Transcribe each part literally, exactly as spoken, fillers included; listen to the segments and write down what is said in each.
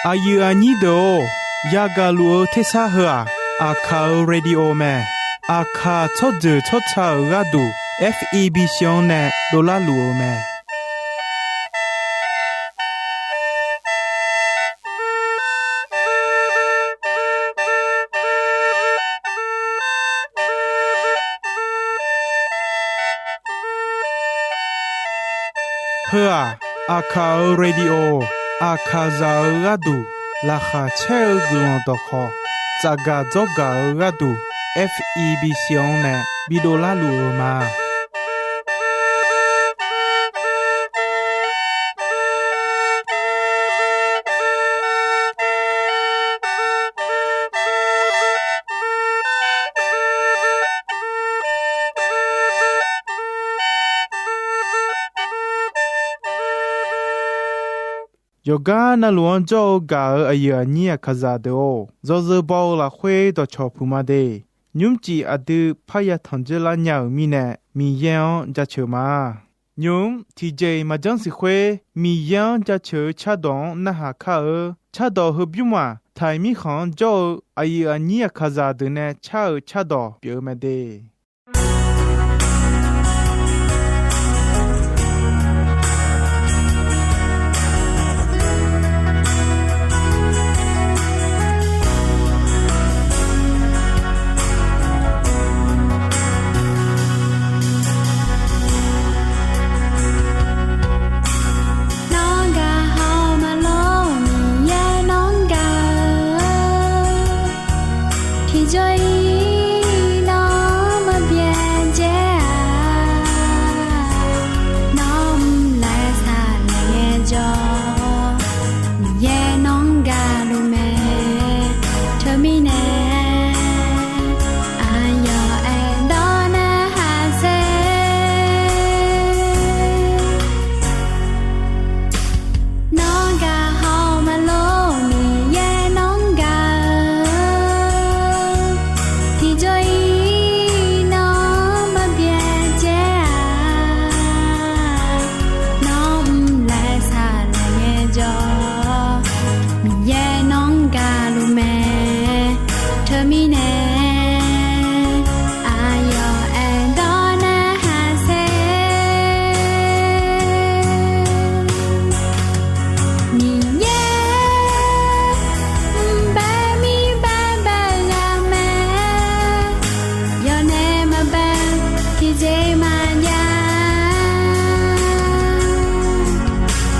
Aqyuif aqnyir deuq-or, yagaq luf-eu tersar heu-aq, Aqkaq-euq radio mae. Aqkaq tsawrjeuq tsawrca-euq gharduq, F E B C-anr nae dovlar luf-eu mae. Heu-aq, Aqkaq-euq radio, Aqkaqzaq-euq gharduq laqkhaq caer-eu guiqlanq dawqkhawq, tsafgaq dzawrgaq-eu gharduq, F E B C-anr nae bidov larluf-eu ma. Yawqgar navluf-anr jawr-eu gaq-euq aqyuif aqnyir Aqkaqzaq deuq-or, yawzeu baw-eu lafkhoer dawqcawq puq ma de. Nymrcif aqdui parya tanq dzeur lar nya-euq mirnae, Miqyaer-anr jaceuq ma. Nymq-mr tiqjeq-iq maqjanr siq khoer, Miqyaer-anr jaceuq-eu cardawq-anr narhaq kar-eu. Cardawq heubymr-aq, Taiq mirkhanq-anr jawr-eu aqyuif aqnyir Aqkaqzaq deuq nae car-euq cardawq pyeuf-eu mae de. Nawr gaq haw ma lor, Miqyaer nawr gaq-eu. Tiqjawr-iq nawr maqbyav dzae-a. Nawr mr laer saqlaeq ngaejawr, Miqyaer nawr gaq luf mae. Teumirnae aqyawf aerdawr narhaq sher. Nawr gaq haw ma lor, Miqyaer nawr gaq-eu. Tiqjawr-iq nawr maqbyav dzae-a. Nawr mr laer saqlaeq ngaejawr, Miqyaer nawr gaq luf mae. Teumirnae aqyawf aerdawr narhaq sher. Miqyaer mqbae mirbae bae ghaq mae. Yawnae maqbae tiqjeq maqjav.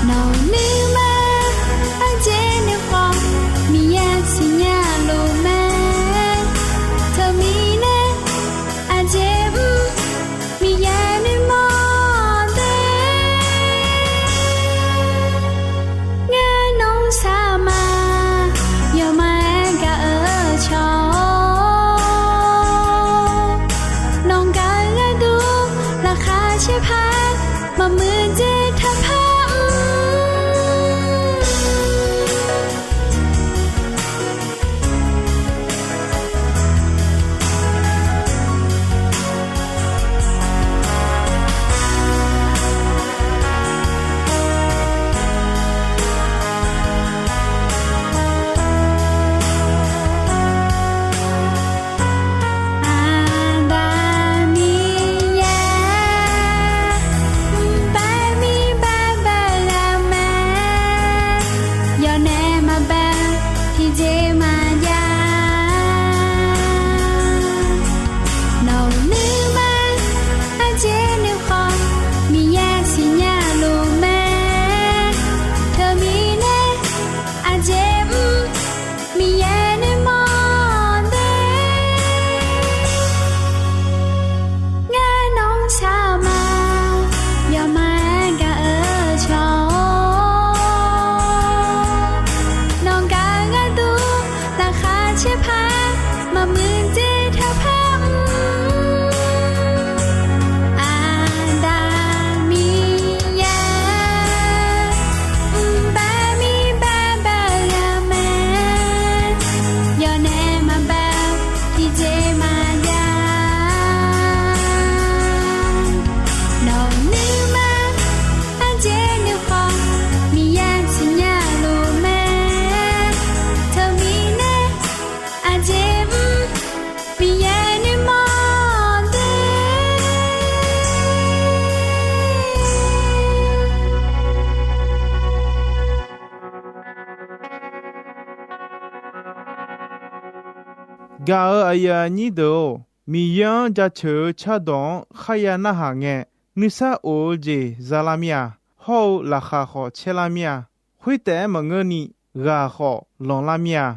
Nawq nuima aqjeq nuikhanr, Miqyaer siqnya luf mae. Teumirnae aqjeq mr, Miqyaer nuimawr de. Ngar nawr saqma, yawqma-aer gaq-eu cawq-or, nawq gaq-eu gharduq laqkhaq Gaq-euq aqyuif aqnyir deuq-or, Miqyaer-anr jaceuq-eu cardawq-anr kharya narhaq ngae, nuisar of-eu jeq zalar mir-a. Hawr-eu laqkhaq khawf caerlar mir-a. Khoertaef-aer maqngeurni, ghaq khawf lanqlar mir-a.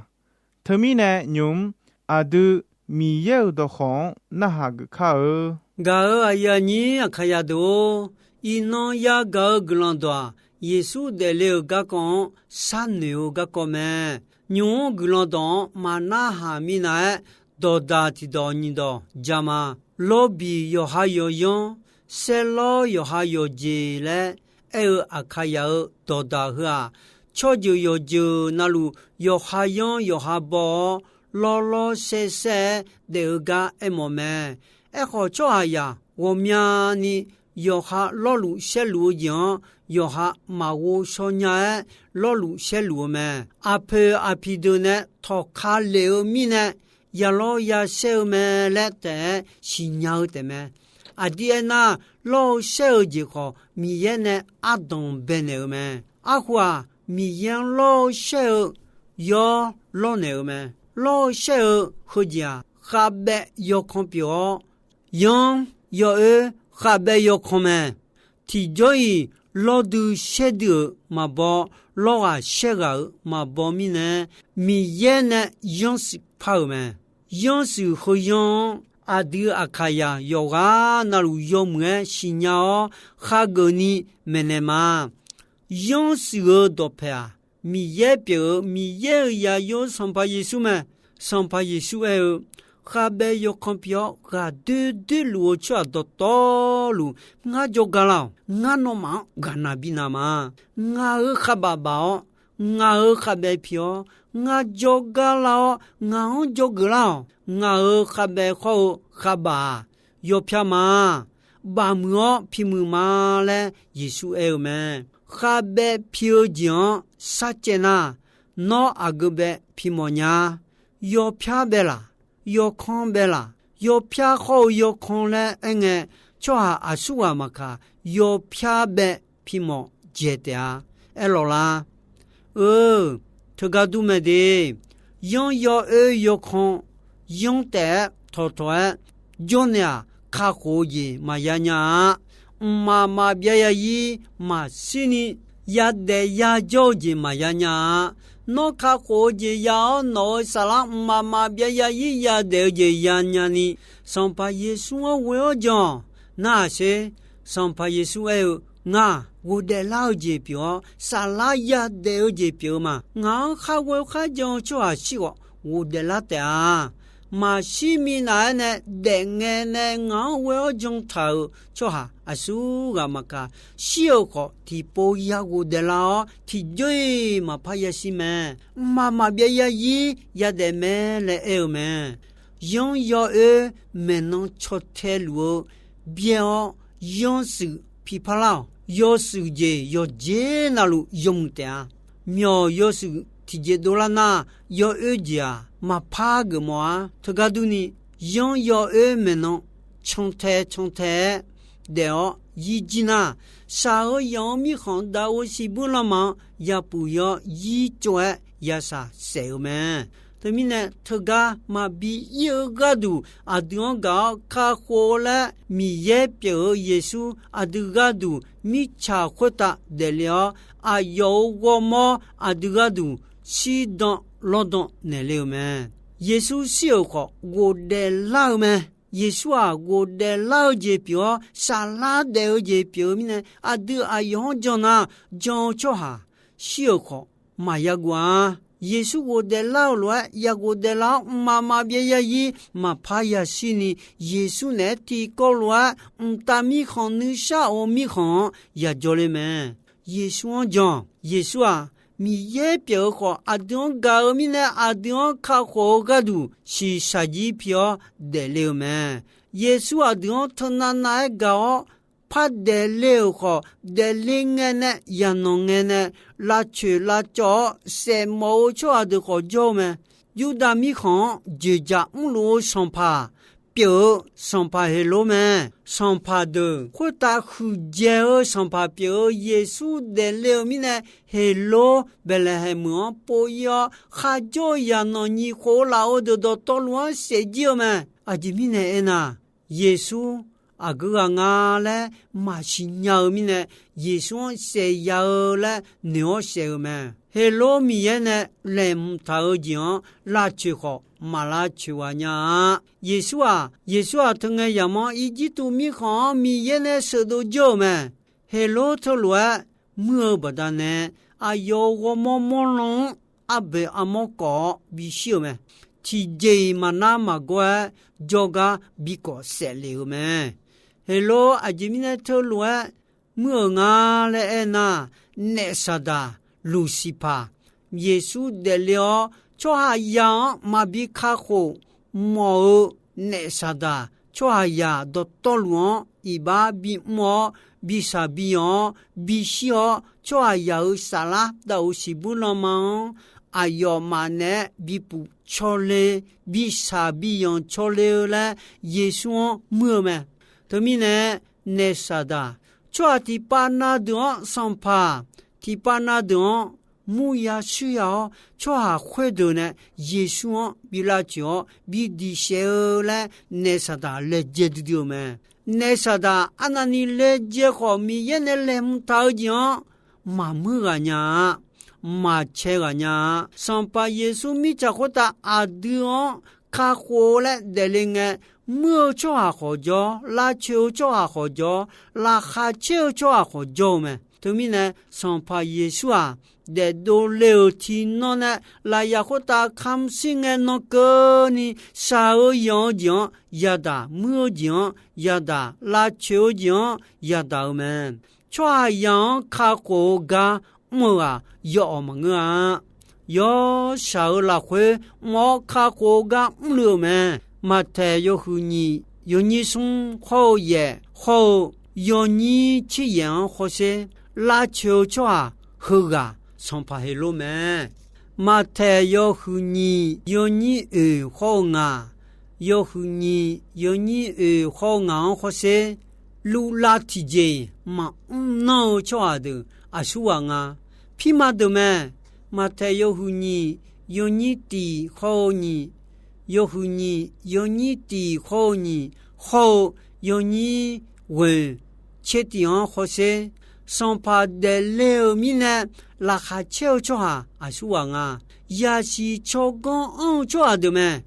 Teumirnae nymq-mr aqdui Miqyaer-euq dawqkawq-anr narhaq geuf kar-eu. Gaq-euq aqyuif aqnyir Aqkaqyaq deuq-or, iqnan yagaq-eu guiqlanq dawq-aq, Yeqsur daefle-euq garkawv-anr sharnoeq-eu garkawv mae. Nymq-mr guiqlanq dawq-anr maqnarhaq minav-aer, dawqdaq tiqdawq nyiqdawq ja ma. Lawrbiq yawqha yawqyanr, saerlawr yawqha yawqjeq laer aer-eu Aqkaqyaq-euq dawqdaq heu-aq, tsawrjeuq yawqjeuq navluf yawqha yanr yawqha baw-awr, lawrlawr saersaer-aer daef-eu gar aermawf mae. Aerkhawf, tsawrhaqzaq ghawqmyani yawqha lawrluf saerluf-eu jeq-anr, yawqha maqghov shaw nya-aer lawrluf saerluf-eu mae. Aqpoeq aqpiq deuq nae tawqka lef-eu mirnae, ya lawr ya saer-eu mae laer taef-aer siqnya-eu taef mae. Aqdir aernar, lawr-eu saer-eu jeq khawf, Miqyaer nae ardanq baenaeq-eu mae. Arhu-aq, Miqyaer-anr lawr-eu saer-eu yawr lawrnaeq-eu mae. Lawr-eu saer-eu heujeq-aq, khavbaev yawkan pyeuf-awr, yanr yawoer khavbaev yawkan mae. Tiqjawr-iq lawrdui saerdui-euq maqbaw, lawrghaq saerghaq-euq maqbaw mirnae, Miqyaer nae yanrshuif par-euq mae. Yanrshuif heu yanr-anr aqdui Aqkaqyaq yawqghaq navluf yawmuiq-aer siqnya-awr, khageuf ni maeqnaeq ma. Yanrshuif-eu dawqpaeq-aq, Miqyaer pyeuf-eu Miqyaer-euq zaqyo Sanqpaq Yeqsur mae. Sanqpaq Yeqsur aer-eu, khavbaev yawkan pyeuf-awr ghaqdoer doerluf-eu tsawrhaq dawqtawvluf ngar jawrgar lar-awq. Ngar nawmaf-anr ghaqnav binav ma. Ngaq-euq khavbaf baf-awr, ngaq-euq khavbaev pi-awr, ngar jawrgar lar-awr, ngaq-anr jawrgeuf lar-awq. Ngaq-euq khavbaev khawr-eu khavbaf-aq, yawpyar ma. Bafmuiq-awr pimuiq ma laer Yeqsur aer-eu mae. Khavbaev pi-eu jeq-anr sharcaev nar, nawr aqgeu bae pi mawf nya-a. Yawpyar bae laq, yawkan bae laq, yawpyar khawr-eu yawkan laer aerngae, tsawrhaq aqsurghaq maqkaq, yawpyar bae pi mawf dzaeq taef-a. Aerlawq lar. Eu, teugar dur mae de. Yanr yawoer yawkan yanr taef-aer tawqtawq-aer jawrnaeq-aq, kakhof-eu jeq maqya nya-a. Mqmaq maqbyav yazir maqshir ni yadaef yajawr-eu jeq maqya nya-a. Nawr kakhof-eu jeq ya-awr, nawq-euq saflar mqmaq maqbyav yazir yadaef-eu jeq yanya ni, Sanqpaq Yeqsur-anr ghoe-awr jan-awq. Narhaq sher. Sanqpaq Yeqsur aer-eu, ngaq ghofdaef lar-eu jeq pyeuf-awr, saflar yadaef-eu jeq pyeuf-eu ma. Ngaq-anr kharghoe kharjan-eu tsawrhaq shir khawf ghofdaef lar taef-a. Maqshir minav-aer nae daefngae nae ngaq-anr ghoe-awr jan taq-euq tsawrhaq aqsurghaq maqkaq, shir-euq khawf tiqpov ya ghofdaef lar-awr, tiqjawr-iq maqpar yashir mae. Mqmaq maqbyav yazir yadaef mae laer aer-eu mae. Yanr yawoer maeqnan caw tae luf-eu byaer-awr, yanrshuif pi par lar-awq. Yawshuif jeq yawqjeq navluf yawmuiq taef-a. Myawq yawshuif tiqjeq dovlar nar, yawoer jeq-aq maqpar geufmawf-ar. Teugar durni, yanr yawoer maeqnan cantae cantae-aer daef-awr yir jir nar, shaq-eu yanq-eu mirkhanq dav-eu siqbuir lanma-anr yapuq yawr yir tsov-aer yashaq saef-eu mae. Teumirnae teugar maqbi ir-eu gharduq aqdui-anr gaq-awr kakhof-eu laer Miqyaer pyeuf-eu Yeqsur aqdui gharduq mirtsaq khoertav daefle-awr, aqyawf-euq ghawrmawr aqdui gharduq shirdan lawrdan naeqle-euq mae. Yeqsur shir-euq khawf ghofdaef lar-eu mae. Yeqsur-aq ghofdaef lar-eu jeq pyeuf-awr, saflar daef-eu jeq pyeuf-eu mirnae, aqdui aqyawf-anr jan nar, jan-eu tsawrhaq shir-euq khawf maqya guv-a. Yeqsur ghofdaef lar-euq lof-aer ya ghofdaef lar-awr, mqmaq maqbyav yazir maqpar yashir ni, Yeqsur naeq-aer tiqkawv lof-aer mqtav mirkhanq nuisar of-eu mirkhanq-anr yajawr le mae. Yeqsur-anr jan. Yeqsur-aq, Miqyaer pyeuf-eu khawf aqdui-anr gaq-eu mirnae, aqdui-anr kakhof-eu gharduq shiqshaq jir pi-awr daefle-eu mae. Yeqsur aqdui-anr teunav nav-aer gaq-awr par daefle-euq khawf, daefle ngae nae yaqnanq ngae nae lavcoeq lavcawv-awr saefmawf-eu tsawrhaq deuq khawf jawr-eu mae. Yurdav mirkhanq-anr joeqjaq mrluf-eu sanqpaq pyeuf-eu sanqpaq Heqlor mae. Sanqpaq deuq khoertav huiqdzaeq-eu sanqpaq pyeuf-eu Yeqsur daefle-eu mirnae, Heqlor Baeqlaeqhaeq meuq-anr pov-ir-awr, kharjawr-eu yaqnanq nyiq khof-eu lafov deuq dawqtawvluf-anr saef jir-eu mae. Aqjeq mirnae aernar, Yeqsur aqgeu ghaq nga laer maqsiq nya-eu mirnae, Yeqsur-anr saef ya-eu laer noeq-awr saef-eu mae. Heqlor Miqyaer nae laeqhmq taq-eu jeq-anr lavcoeq khawf maq lavcoeq ghaq nya-a. Yeqsur-aq, Yeqsur-aq, teungae yamq-anr Irjirtuv mirkhanq-anr Miqyaer nae sheuqdov jawr-euq mae. Heqlor teulof-aer muir-eu baqdanae, aqyawf-euq ghawrmawr mawrlan-anr arboeq armawr kawf-awr bishir-euq mae. Tiqjeq-iq maqnar maqgawr-aer jawrgar bikawf saeflef-euq mae. Heqlor aqjeq mirnae teulof-aer muir-euq nga laer aernar, naef Saqdaq Luqsiqpaq, Yeqsur daefle-awr tsawrhaqzaq-anr maqbi kakhof mawf-eu naef Saqdaq, tsawrhaqzaq dawqtawvluf-anr iqbax bimr-awr, bishaq biyanq-awr, bishir-awr, tsawrhaqzaq-euq saflar daqoq siqbuir lanma-anr aqyawfmaf naeq-aer bipuf cawle, bishaq biyanq cawle-eu laer Yeqsur-anr muir-eu mae. Teumirnae, naef Saqdaq, tsawrhaq tiqpav na deuq-anr sanqpaq, tiqpav na deuq-anr murya shuir ya-awr, tsawrhaq khoerdeuq nae Yeqsur-anr bi lavcoeq-awr bi diq saef-eu laer naef Saqdaq laejae duidui-euq mae. Naef Saqdaq arnavni laejae khawf, Miqyaer nae laeqhmq taq-eu jeq-anr maqmuir ghaq nya-a, maqcae ghaq nya-a. Sanqpaq Yeqsur mirtsaq khoertav aqdui-anr kakhof-eu laer daefle ngae, muir-eu tsawrhaq khawf jawr, lavcoeq-eu tsawrhaq khawf jawr, laqkhaq caer-eu tsawrhaq khawf jawr-eu mae. Teumirnae, Sanqpaq Yeqsur-aq, daefdov le-euq tiqnan nae lafyaq khoertav kamq shir ngae nan keuvni, shaq-eu yanq-eu jeq-anr yadaq, muir-eu jeq-anr yadaq, lavcoeq-eu jeq-anr yadaq-eu mae. Tsawrhaqzaq-anr kakhof-eu gar mr-eu ghaq yawawq maqngeur-a. Yawshaq-eu lafkhoer mq-awr kakhof-eu gar mrluiv-euq mae. Maqtaeq yawhuiq nyiq yawnyir smr hawr-eu yaef hawr-eu yawnyir tser yaef-anr hawsher, lavcoeq-eu tsawrhaq heughaq sanqpaq Heqlor mae. Maqtaeq yawhuiq nyiq yawnyir oeq hawr-eu ngaq, yawhuiq nyiq yawnyir oeq hawr-eu ngaq-anr hawsher, luvlav tiqjeq-iq maqmr nanr-eu tsawrhaq deuq aqsurghaq nga. Pirma deuq mae. Maqtaeq yawhuiq nyiq yawnyir tiq hawr-eu nyiq, yawhuiq nyiq yawnyir tiq hawr-eu nyiq, hawr-eu yawnyir ghoeq tser tiq-anr hawsher, sanqpaq daefle-euq mirnae laqkhaq caer-eu tsawrhaq aqsurghaq nga. Yasiq tsawrganr anr-eu tsawrhaq deuq mae.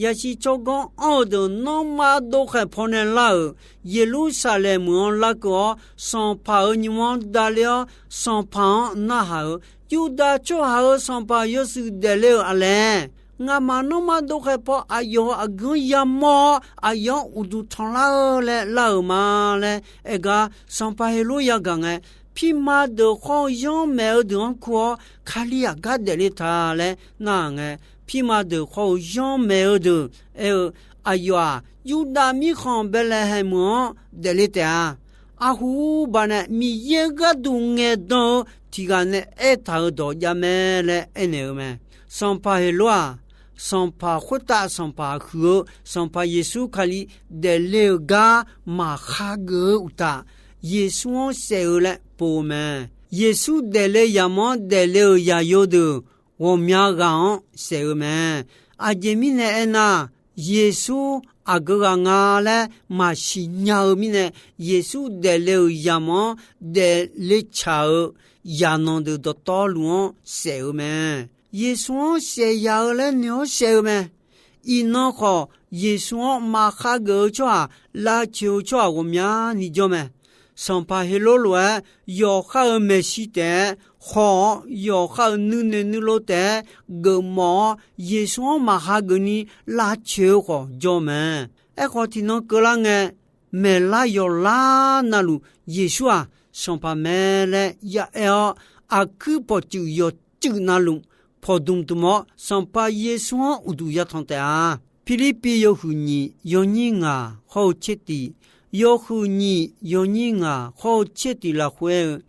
Yasiq tsawrganr anr-eu deuq nanrma dovkhaeq pawnae lar-euq, Yeqlursaqlaeq meuq-anr larkeuv-awr, sanqpaq-euq nymq-anr davler-awr, sanqpaq-anr narhaq-euq, Yurdav tsawrhaq-euq sanqpaq yawshuif daefle-euq aqlaeq, ngamaf nanrma dovkhaeq paw aqyawf-euq aqgeu-anr yamawr-awr, aqyawf-anr uqduq tanqlar-eu laer lar-euq ma laer aer gar, sanqpaq Heqlor yagaq ngae, pirma deuq khawr-eu yanrmaeq-eu deuq-anr kur-awr, Kali aqgar daefle ta laer nar-aq ngae, pirma deuq khawr-eu yanrmaeq-eu deuq aer-eu, aqyawf-aq, Yurdav mirkhanq Baeqlaeqhaeq meuq-anr daefle taef-a. Aqhuba nae Miqyaer gharduq ngaeqdan-eu tiq ghaq nae aertaq-euq dawq jav mae laer aernaeq-eu mae. Sanqpaq Heqlor-aq, sanqpaq khoertav sanqpaq huiq-eu Sanqpaq Yeqsur Kali daefle-euq gar maqhageuf-eu uqtaf, Yeqsur-anr saef-eu laer pov-eu mae. Yeqsur daefle yamq-anr daefle-euq zaqyo deuq ghawqmya ghaq-anr saef-eu mae. Aqjeq mirnae aernar, Yeqsur aqgeu ghaq nga laer maqsiq nya-eu mirnae, Yeqsur daefle-euq yamq-anr daefle tsaq-eu zaqnanq deuq dawqtawvluf-anr saef-eu mae. Yeqsur-anr saef ya-eu laer noeq-awr saef-eu mae. Iqnan khawf, Yeqsur-anr maqhageuf-eu tsawrhaq, lavcoeq-eu tsawrhaq ghawqmyani jawr mae. Sanqpaq Heqlor lof-aer yawqha-euq maeqshi taef-aer haw-awr, yawqha-euq nuinoeq nuilov taef-aer geufmawf-awr, Yeqsur-anr maqhageuf ni lavcoeq-eu khawf jawr mae. Aerkhawf, tiqnan keuvlar ngae, maeqlar yawqlar navluf Yeqsur-aq, sanqpaq mae laer yaaer-awr, aqkuir pawqtsuif yawqtsuif navluf pawqdmq dmq-awr, Sanqpaq Yeqsur-anr uqduq yatanq taef-a. Pirlirpiv yawhuiq nyiq yawnyir ngaq hawr-eu tser tiq, yawhuiq nyiq yawnyir ngaq hawr-eu tser tiq lafkhoer aer-eu,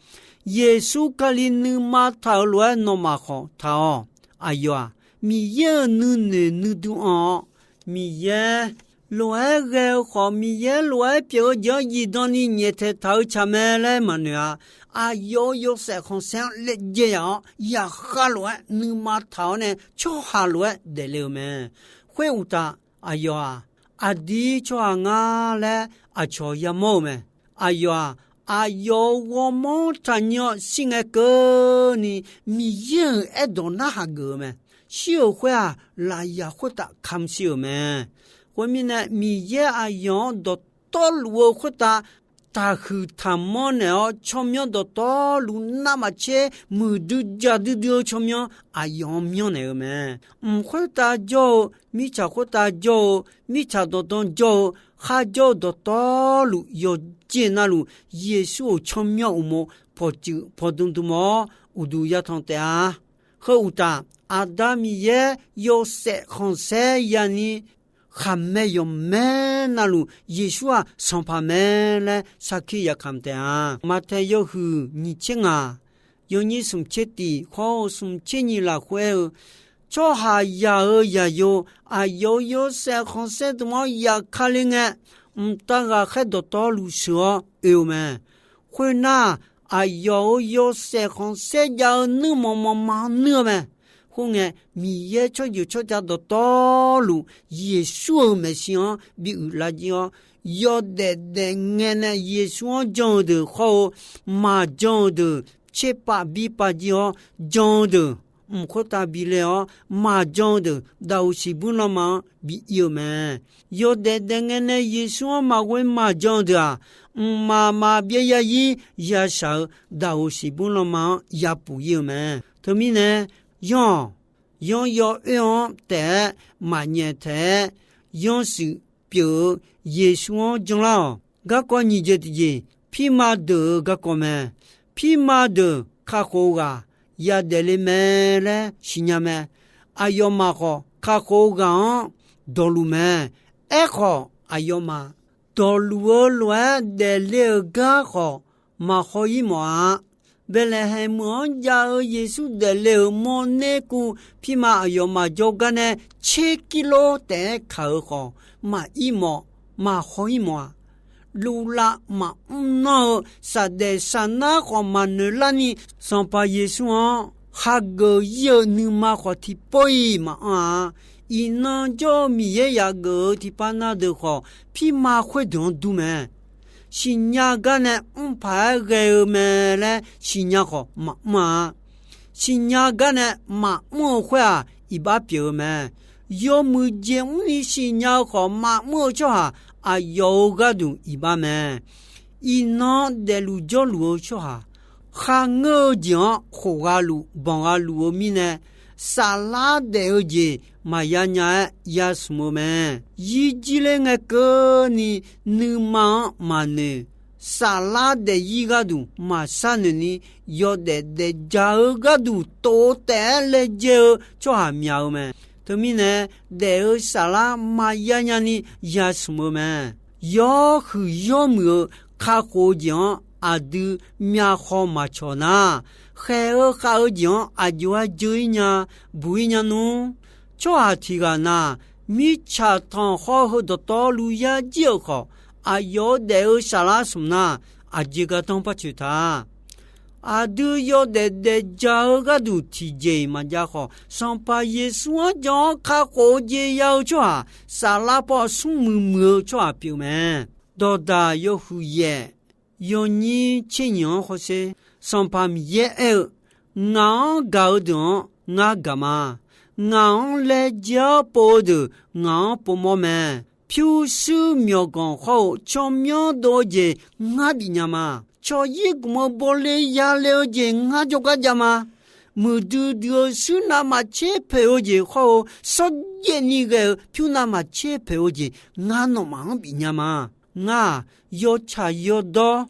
Yeqsur Kali nuima taq-euq lof-aer nawmaf khawf taq-awq. Aqyawf-aq, Miqyaer-euq nuinoeq nuidui anr-awr, Miqyaer lof-aer ghae-eu khawf, Miqyaer lof-aer pyeuf-eu jeq-anr zifdan ni nyaeftaeq taq-eu tsaq mae laer maqnoeq-a. Aqyawf-euq yawshaef khanqsaer-anr laejae yaf-awr, yaqkhav lof-aer nuima taq-awr nae tsawrhaq lof-aer daefle-eu mae. Khoeruqtaf, aqyawf-aq, aqdir tsawrhaq nga laer aqcawq yamawr-eu mae. Aqyawf-aq, aqyawf-euq ghawrmawr taqnyir-awr shir ngae keuvni, Miqyaer-euq aerdawq narhaq geuf-eu mae. Shir-euq khoer-aq, lafyaq khoertav kamq shir-euq mae. Khoermirnae, Miqyaer aqyawf-anr dawqtawvluf-eu khoertav taqhuiq taqmanr naeq-awr, tsawrmyanr dawqtawvluf navmaqtser muiqdui jaqdui dui-eu tsawrmyanr aqyawf-anr myanrnaeq-eu mae. Mq khoertav jawr-eu, mirtsaq khoertav jawr-eu, mirtsaq dawqdan jawr-eu, kharjawr-eu dawqtawvluf yawqjeq navluf Yeqsur-euq tsawrmyanr uqmov pawqtsuif pawqdm dm-awr uqduq yatanq taef-a. Heu uqtaf, Aqda Miqyaer yawshaef khanqsaer yani khaqmae yawqmae navluf Yeqsur-aq Sanqpaq mae laer sarkir yakamq taef-a. Maqtaeq yawhuiq nyiq tser ngaq, yawnyir smq tser tiq hawr-eu smq tser nyiq lafkhoer aer-eu, tsawrhaqzaq-euq zaqyo aqyawf-euq yawshaef khanqsaer dm-awr yaqkale ngae, mqtav ghaqkhaer dawqtawvluf sheuq-awr oe-eu mae. Khoernar, aqyawf-euq yawshaef khanqsaer jav-eu nuirmanq manqma nuir-eu mae. Khoerngae, Miqyaer tsawrjeuq tsawrca dawqtawvluf Yeqsur-euq maeqshi-anr bi uiqlar jir-awr, yawdaef daef ngae nae Yeqsur-anr jan-eu deuq hawr-eu, maqjan-eu deuq tserpav birpav jir-awr jan-eu deuq, mq khoertav bi le-awr maqjan-eu deuq daqoq siqbur lanma-anr bi ir-eu mae. Yawdaef daef ngae nae Yeqsur-anr maqghoe maqjan-eu deuq-aq, mqmaq maqbyav yazir yashaq-eu daqoq siqbur lanma-anr yapuf ir-eu mae. Teumirnae, yanr-awq, yanr yawoer-anr taef-aer maqnyaef taef-aer, yanrshuif pyeuf-eu Yeqsur-anr janlar-awq. Garkawv nyiq jeq tiqjeq, pirma deuq-euq garkawv mae. Pirma deuq kakhof-eu ghaq yadaef le mae laer siqnya mae. Aqyawfmaf khawf, kakhof-eu ghaq-anr dawqluf mae. Aerkhawf, aqyawfmaf dawqluf-eu lof-aer daefle-euq gar khawf, maqhaw ir mawf-a. Baeqlaeqhaeq meuq-anr jav-eu Yeqsur daefle-euq mawrner kuv, pirma aqyawfmaf jawrgar nae tser kirlor taef-aer kaq-euq khawf, maqir mawf, maqhaw ir mawf-aq. Luvlav maqmr nanr-eu saqdaef saqnar khawf maqnoeq larni, Sanqpaq Yeqsur-anr hageuf ir-eu nuima khawf tiqpov-iq maqanr-a. Iqnan jawr-eu Miqyaer yaf geuf-eu tiqpav na deuq khawf, pirma khoerdeuq-anr dur mae. Siqnya gar nae mr paq-aer ghae-eu mae laer siqnya khawf maqmr-a. Siqnya gar nae maqmr-eu khoer-aq, iqbax pyeuf-eu mae. Yawmuiq jeq mrni siqnya-eu khawf maqmr-eu tsawrhaq, aqyawf-euq gharduq iqbax mae. Iqnan daefluf jawrluf-eu tsawrhaq, kharngeur-eu jeq-anr khof gha luf banq gha luf-eu mirnae, saflar daef-eu jeq maqya nya-aer yasmq-eu mae. Yir jir ler ngae keuvni nuima-anr maqnoeq. Saflar daefzir gharduq maqshar noeq ni, yawdaef daefja-eu gharduq tov taef-aer laejae-eu tsawrhaq mya-eu mae. Teumirnae, daef-eu saflar maqya nya ni yasmq-eu mae. Yawhuiq yawmuiq-eu kakhof-eu jeq-anr aqdui myavkhaw maqcawq nar, khaeq-eu khav-eu jeq-anr aqjox-aer dzeur ir nya, buq ir nya nmr. Tsawrhaq tiq ghaq na, mirtsaq tanqkhawr heu dawqtawvluf yar jir-euq khawf, aqyawf-euq daef-eu saflar smq nar, aqjeq gardanr par coeq ta. Aqdui yawdaef daefja-eu gharduq tiqjeq-iq maqjav khawf, Sanqpaq Yeqsur-anr jan-awr kakhof-eu jeq ya-eu tsawrhaq, saflar paw smrmuiq muiq-eu tsawrhaq pyeuf mae. Dawqdaq yawhuiq yaef, yawnyir tser nyiq-anr hawsher, Sanqpaq Miqyaer aer-eu, Ngaq-anr gaq-eu deuq-anr ngar gaq ma. Ngaq-anr laejae-awr pov-eu deuq ngaq-anr povmawr mae. Pyurshuir myawqganq hawr-eu tsawrmyanr dov-eu jeq ngar bifnya ma. Tsawq yir gmq-eu bawle yale-eu jeq ngar jawrgar jav ma. Muiqdui dui-eu shuir navmaqtser poeq-eu jeq hawr-eu, shawrjaev ni ghae-eu pyur navmaqtser poeq-eu jeq ngar nawmaf-anr bifnya ma. Ngar-aq, yawtsaq yawdawr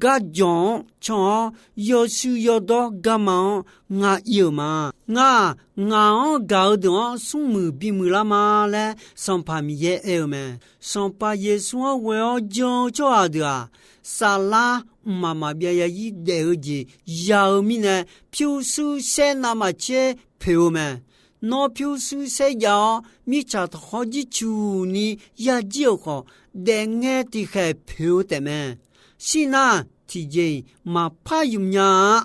garjawq-anr can-awr, yawshuir yawdawr garma-anr ngar ir-euq ma. Ngar-aq, ngaq-anr gaq-eu deuq-anr smrmuiq bimuiq lar ma laer Sanqpaq Miqyaer aer-eu mae. Sanqpaq Yeqsur-anr ghoe-awr jan-eu tsawrhaq deuq-aq, saflar mqmaq maqbyav yazir daef-eu jeq ya-eu mirnae, pyurshuir saer navmaqtser poeq-eu mae. Nawr pyurshuir saerjav-awr, mirtsaq tanqkhawr jircuf ni yajir-euq khawf, daefngae tiqkhaeq poeq-eu taefmae. Shir nar, tiqjeq-iq maqpar yuf nya-a.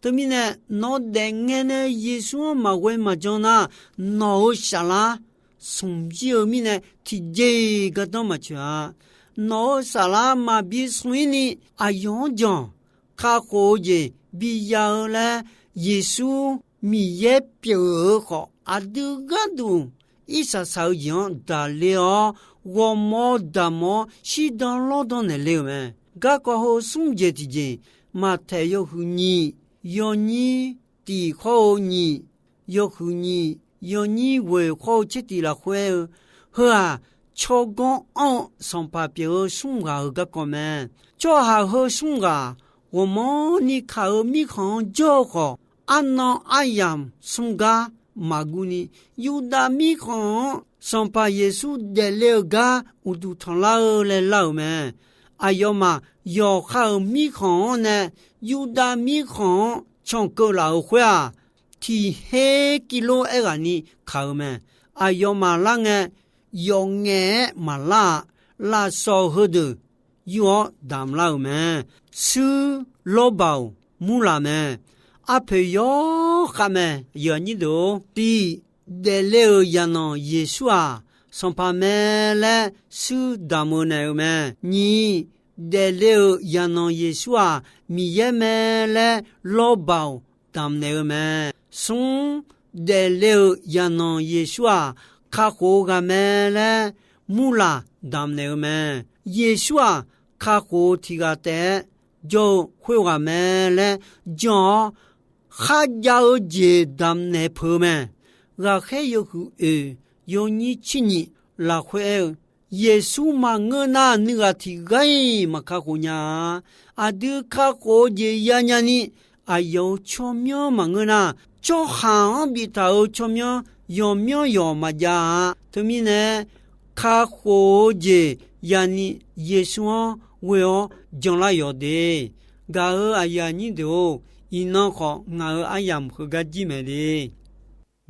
Teumirnae, nawq daefngae nae Yeqsur-anr maqghoe maqjan nar, nawq-euq saflar smq jir-eu mirnae tiqjeq-iq gardanr maqtsoeq-a. Nawq-euq saflar maqbi smq-ir ni aqyawf-anr jan kakhof-eu jeq biya-eu laer, Yeqsur Miqyaer pyeuf-eu khawf, aqdui gharduq irsaq saq-eu jeq-anr daqler-awr, ghawrmawr damq-awr shirdan lawrdan naeqle-euq mae. Garkawv heu smr jeq tiqjeq, Maqtaeq yawhuiq nyiq, yawnyir tiq khawr-eu nyiq, yawhuiq nyiq, yawnyir ghoeq khawr-eu tsertif lafkhoer-eu, heu-aq, tsawrganr anr-eu sanqpaq pyeuf-eu smr ghaq-euq garkawv mae. Tsawrhaq heu smr ghaq ghawqmanrni kaq-euq mirkhanq-anr jawr-eu khawf, arnan aryamq smr gar maqguv ni, Yurdav mirkhanq-anr Sanqpaq Yeqsur daefle-eu gar uqduq tanqlar-eu laer lar-euq mae. Aqyawfmaf yawqha-euq mirkhanq-anr nae Yurdav mirkhanq-anr cankeuv laf-euq khoer-aq, tiq her kilo aerghaqni kaq-eu mae. Aqyawfmaf lar ngae, yawf ngaef-aer maqlar-a. Lafsawq heudeuq yur-awr damq lar-euq mae. Shuir, lawrbaq-awq, murlaq mae. Arpoeq yawr khav mae. Aqyuif aqnyir deuq-or, tiq, daefle-euq Yaqnanq Yeqsur-aq, Sanqpaq mae laer shuir damq-eu naeq-eu mae. Nyiq, daefle-euq Yaqnanq Yeqsur-aq, Miqyaer mae laer lawrbaq-awq, damq naeq-eu mae. Smr, daefle-euq Yaqnanq Yeqsur-aq, kakhof-eu ghaq mae laer murlaq damq naeq-eu mae. Yeqsur-aq, kakhof-eu tiq ghaq taef-aer jawr-eu khoerghaq mae laer jan-awr, kharjav-eu jeq damq naeq peuq-eu mae. Ghaqkhaer yawhuiq oeq, yawnyir tser nyiq lafkhoer aer-eu, Yeqsur maqngeur nar, nuighaq tiq ghaq-iq maq kakhof nya-a. Aqdui kakhof-eu jeq yanya ni, aqyawf-euq tsawrmyanr maqngeur nar, tsawrhaq-anr biftaq-euq tsawrmyanr yawqmyanr yawq maqjav-a. Teumirnae, kakhof-eu jeq yani Yeqsur-anr ghoe-awr janlar yawq de. Gaq-euq aqyuif aqnyir deuq-or, iqnan khawf ngaq-euq aryamq heugar jir mae de.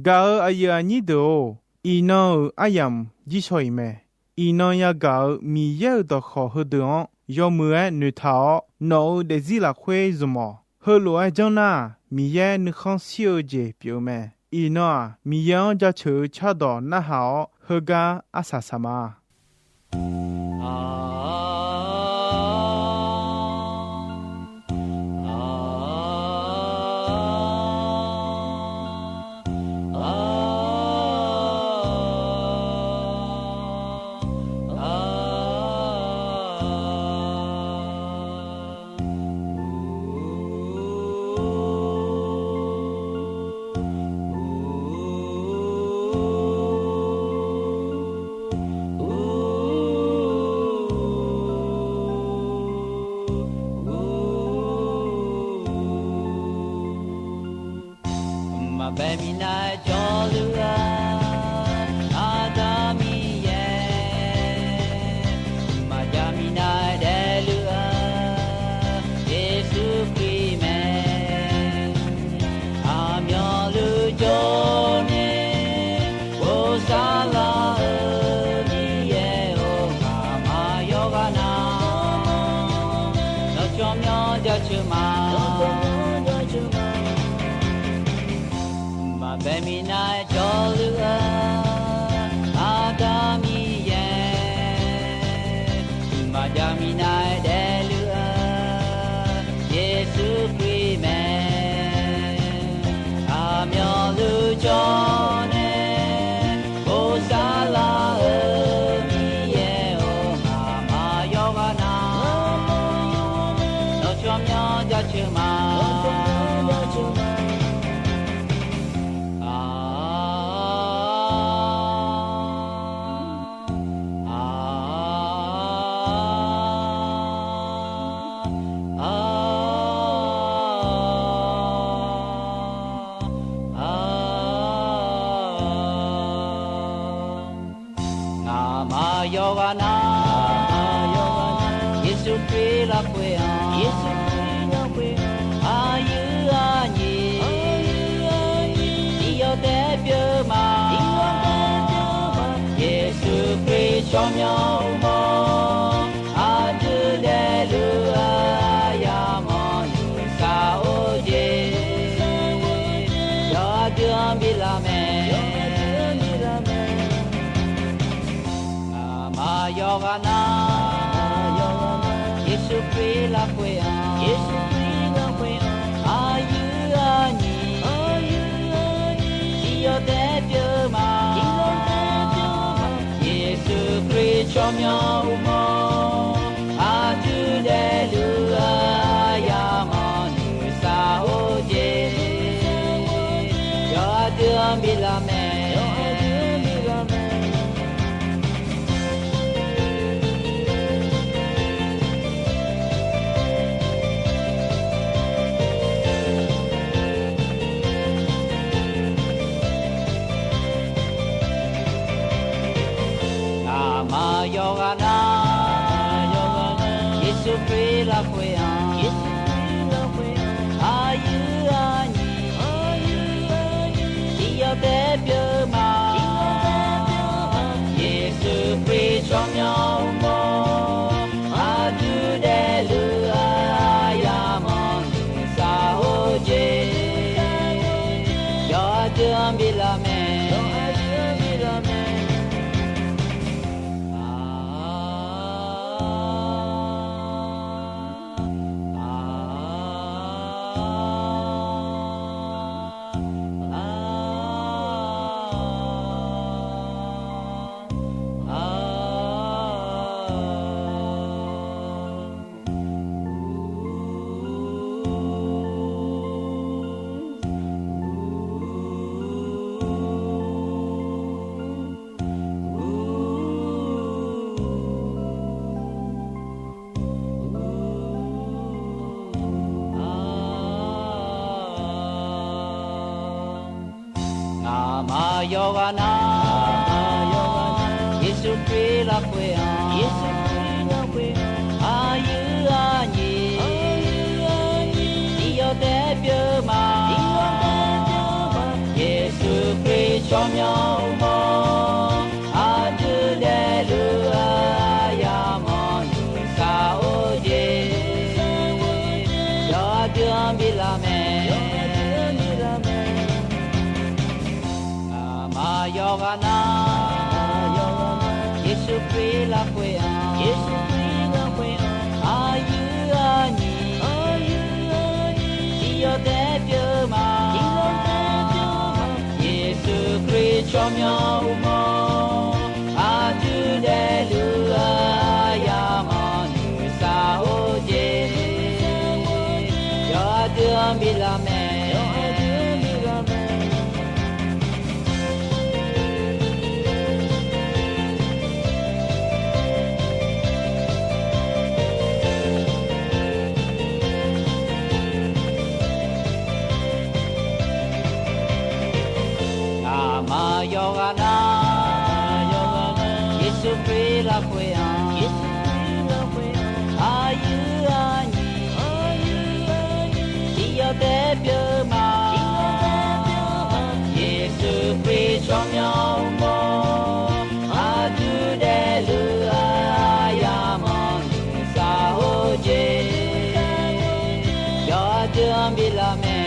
Gaq-euq aqyuif aqnyir deuq-or, iqnan-euq aryamq jir shaw-iq mae. Iqnan yagaq-euq Miqyaer-euq dawqkawq heudeuq-anr yawmuiq-aer noeqtaq-awr, nawq-euq daefzir lafkhoer zmq-awq. Heulof-aer janr nar, Miqyaer nuikhanr shir-eu jeq pyeuf-eu mae. Iqnan-aq, Miqyaer-anr jaceuq-eu cardawq narhaq-awr, heugar arsaq saq ma. Maqbae minav-aer jawrluf-eu Aqda Miqyaer, maqjav minav-aer daefluf-eu Yeqsur Kali mae. Aqmyanluf jawrnae ghovshav lar-eu Miqyaer-or, ngaqma yawqghaq na nawq tsawrmyanr jaceuq ma. Maqbae minav-aer jawrluf-eu Aqda Miqyaer, maqjav minav-aer daefluf-eu Yeqsur Kali mae. Aqmyanluf jawrnae ghovshav lar-eu Miqyaer-or, ngaqma yawqghaq na nawq tsawrmyanr jaceuq ma. Ngaqma yawqghaq na Yeqsur Kali lafkhoer-anr, aqyuif aqnyir tiqyawq taef-aer pyeuf Yeqsur Kali lafkhoer-anr, Yeqsur Kali lafkhoer-anr, aqyuif aqnyir, aqyuif aqnyir, tiqyawf taef pyeuf ma, tiqyawf taef pyeuf ma. Yeqsur Kali tsawrmyanr uqmov, aqdui daefluf-eu aqyamawr nuisar-or jeq, yawqha dui-anr bi lar mae. Ngaqma yawqghaq nar, Yeqsur Kali lafkhoer-anr, aqyuif aqnyir, tiqyawf taef pyeuf ma, Yeqsur Kali tsawrmyanr uqmov, aqdui daefluf-eu aqyamawr nuisar-or jeq, yawqha dui-anr bi lar mae. Ngaqma yawqghaq nar, Yeqsur Kali lafkhoer-anr, aqyuif aqnyir, tiqyawf taef pyeuf ma, Yeqsur Kali tsawrmyanr uqmov, aqdui daefluf-eu aqyamawr nuisar-or jeq, yawqha dui-anr bi lar mae. Ngaqma yawqghaq nar, Yeqsur Kali lafkhoer-anr, aqyuif aqnyir, tiqyawf taef pyeuf ma, Yeqsur Kali tsawrmyanr uqmov, aqdui daefluf-eu aqyamawr nuisar-or jeq, yawqha dui-anr bi lar mae. Ngaqma yawqghaq nar, Yeqsur Kali lafkhoer-anr, aqyuif aqnyir, tiqyawf taef pyeuf ma, Yeqsur Kali tsawrmyanr uqmov, aqdui daefluf-eu aqyamawr nuisar-or jeq, yawqha dui-anr bi lar mae.